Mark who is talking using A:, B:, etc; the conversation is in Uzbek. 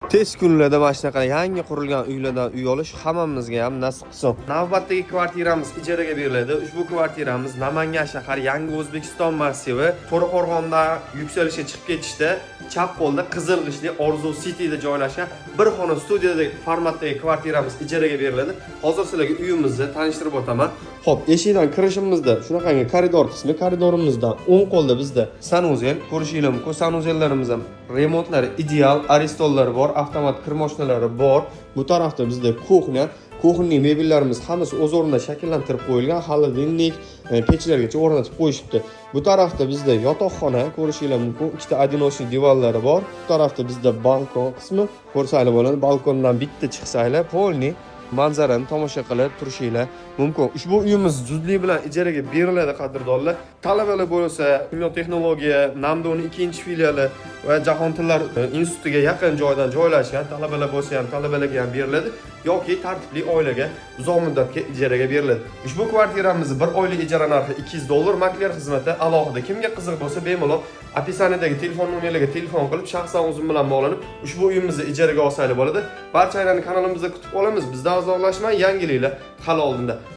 A: Tez kunlarda mana shunaqa yangi qurilgan uylardan uy olish hammamizga ham nasib qilsin. Navbatdagi kvartiramiz ijaraga beriladi. Ushbu kvartiramiz Namangan shahar, Yangi O'zbekiston massivi, To'raqo'rg'ondan yuksalishga chiqib ketishda chap qo'lda, qizil g'ishtli Orzu Cityda joylashgan bir xona studiyadagi formatdagi kvartiramiz ijaraga beriladi. Hozir sizlarga uyimizni tanishtirib o'taman. Xo'p, eshikdan kirishimizda shunaqangi koridor qismi, koridorimizdan o'ng qo'lda bizda санузел, ko'rishinglar mumkin. Санузел larimiz ham remontlari ideal, Aristonlari bor, avtomat kir mashinalari bor. Bu tarafda bizda кухня. Кухонный mebellarimiz hammasi o'z o'rnida shakllantirib qo'yilgan, холодильник, pechlargacha o'rnatib qo'yishibdi. Bu tarafda bizda yotoqxona, ko'rishinglar mumkin, ikkita одиночный divanlari bor. Bu tarafda bizda balkon qismi, ko'rsanglar bo'ladi. Balkondan bitta chiqsanglar, полный manzarani tomosha qilib turishinglar mumkin. Ushbu uyimiz zudlik bilan ijaraga beriladi, qadrdonlar. Talabalar bo'lsa, kimyo texnologiya, Namdoni ikkinchi filiali va Jahon tillar institutiga yaqin joydan joylashgan. Talabalar bo'lsa ham, talabalarga ham beriladi yoki tartibli oilaga uzoq muddatga ijaraga beriladi. Ushbu kvartiramizni bir oylik ijara narxi 200 dollar, makler xizmati alohida. Kimga qiziq bo'lsa, bemalol описание dagi telefon nomerlarga telefon qilib, shaxsan o'zim bilan bog'lanib, ushbu uyimizni ijaraga olsanglar bo'ladi. Barchanglarni kanalimizda kutib qolamiz. Bizdan uzoqlashmang, yangiliklar hali oldinda.